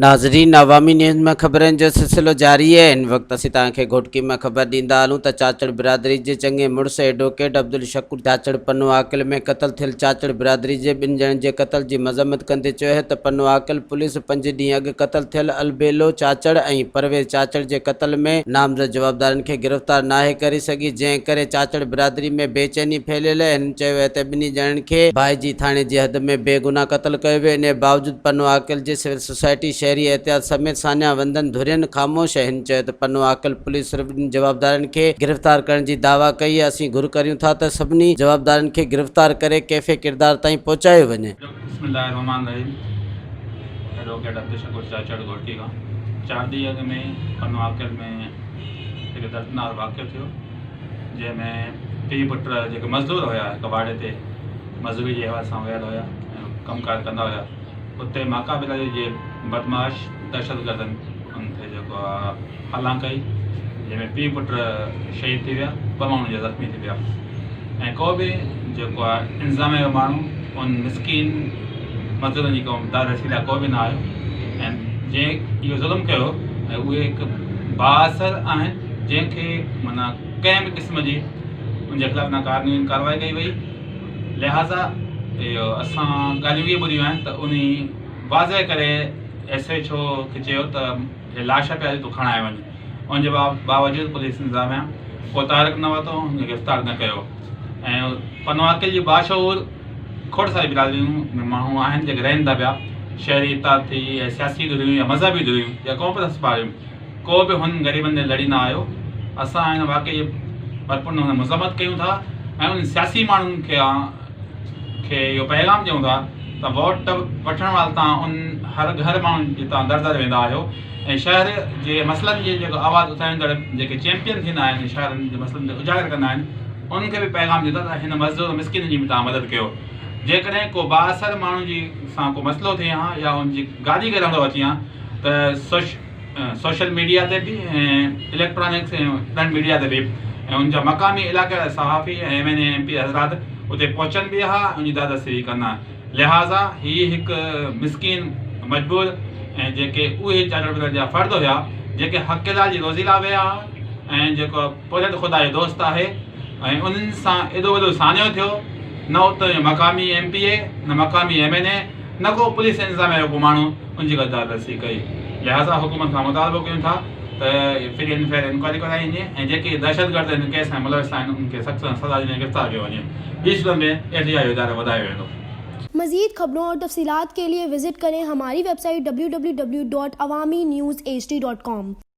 ناظرين عوامي نيوز ۾ خبرن جو سلسلو جاري آهي هن وقت اسين توهان کي گهوٽڪي مان خبر ڏيندا هلون ته چاچڙ برادري جي چڱي مڙس ايڊووڪيٽ عبدالشڪور چاچڙ پنو عاقل ۾ قتل ٿيل چاچڙ برادري جي ٻن ڄڻن جي قتل جي مذمت ڪندي چيو آهي ته پنو عاقل پوليس پنج ڏينهن اڳ قتل ٿيل البيلو چاچڙ ۽ پرويز چاچڙ جي قتل ۾ نامزد جوابدارن کي گرفتار ناهي ڪري سگهي جنهن ڪري چاچڙ برادري ۾ بي چيني ڦهليل آهي هنن چيو آهي ته ٻنهي ڄڻن کي ڀائيجي ٿاڻي جي حد ۾ بي گناهه قتل ڪيو ويو انهي باوجود پنو عاقل جي سول سوسائٽي شهري احتياط سميت ساڃاهه وندن ڌرين خاموش آهي هن چيو ته پنو عاقل پوليس صرف ٻن جوابدارن کي گرفتار ڪرڻ جي دعويٰ ڪئي آهي اسين گهر ڪريون ٿا ته سڀني جوابدارن کي گرفتار ڪري ڪيفي ڪردار تائين پهچايو وڃي. بسم الله الرحمٰن الرحيم ايڊووڪيٽ عبدالشڪور چاچڙ گهوٽڪي کان چار ڏينهن اڳ ۾ پنو عاقل ۾ هڪ دردناڪ واقعو ٿيو جنهن ۾ پيء پٽ جيڪي مزدور هيا هڪ واڙي تي مزدوري جي حوالي سان ويل هيا ۽ ڪم ڪار ڪندا هيا اتي ماڪا برادري جي بدمعاش دهشتگردن ان تي جيڪو آ هلان ڪئي جنهن ۾ پيء پٽ شهيد ٿي ويا ٻه ماڻهو جا زخمي ٿي پيا ۽ ڪو به جيڪو آ انتظاميا جو ماڻهو ان مسڪين مزدورن جي قوم داد رسي لاء ڪو به نه آيو ۽ جنهن اهو ظلم ڪيو ۽ اهي هڪ بااثر آهن جنهن کي معنيٰ ڪنهن به قسم جي ان جي خلاف نه قانوني ڪارروائي ڪئي وئي لهٰذا اهو اسان ڳالهيون اهي ٻڌيون آهن ته انهي واضح ڪري ايس ايڇ او کي چيو ته هي لاش پيا تون کڻائي وڃ ان جي باوجود پوليس انتظاميا ڪو تحرڪ نه ورتو هن کي گرفتار نه ڪيو ۽ پنواڪل جي باشعور کوڙ ساري برادريون ۾ ماڻهو آهن جيڪي رهن ٿا پيا شهري اتحاد ٿي يا سياسي ڌريون يا مذهبي ڌريون يا قوم پرست پارٽيون ڪو به هن غريبن تي لڙي نه آيو. اسان هن واقعي جي ڀرپور نموني مذمت ڪيون ٿا ۽ انهن سياسي ماڻهن کي کي اهو پيغام ڏيون ٿا ته ووٽ وٺڻ مهل توهان ان هر گهر ماڻهن جي توهان در در ويندا آهيو ۽ شهر جي مسئلن جي جيڪو آواز اٿاريندڙ جيڪي چيمپيئن ٿيندا آهن شهرن جي مسئلن تي اجاگر ڪندا آهن انهن کي به پيغام ڏيون ٿا ته هن مزدور مسڪينن جي به توهان مدد ڪيو جيڪڏهن ڪو بااثر ماڻهو جي سان ڪو مسئلو ٿئي ها يا ان جي گاڏي کي رهندو اچي ها ته سوش سوشل ميڊيا تي به ۽ اليڪٽرانڪس ۽ پرنٽ ميڊيا تي به ۽ ان جا مقامي علائقي جا صحافي ۽ M N A M P حضرات اتي پهچن به ها ۽ ان جي داد رسي ڪن ها لهٰذا هي هڪ مسڪين مجبور ۽ جيڪي اهي چاچڙ برادري جا فرد هيا جيڪي حق حلال جي روزي لاء ويا ها ۽ جيڪو پورهيت خدا جو دوست آهي ۽ انهن سان ايڏو وڏو سانحو ٿيو نه اتي جو مقامي ايم پي اي نه مقامي ايم اين اي نه ڪو پوليس انتظاميا جو ڪو ماڻهو ان جي غدار رسي ڪئي لهذا حڪومت کان مطالبو ڪيون ٿا ته فري اينڊ فيئر انڪوائري ڪرائي وڃي ۽ جيڪي دهشتگرد هن ڪيس ۾ ملوث آهن انهن کي سخت سزا ڏني ۽ گرفتار ڪيو وڃي ٻي صورت ۾ احتجاج جو دائرو وڌايو ويندو. مزيد خبرون اور تفصيلات کے لئے وزٽ کریں ہماری web site www.awamiNewsHD.com.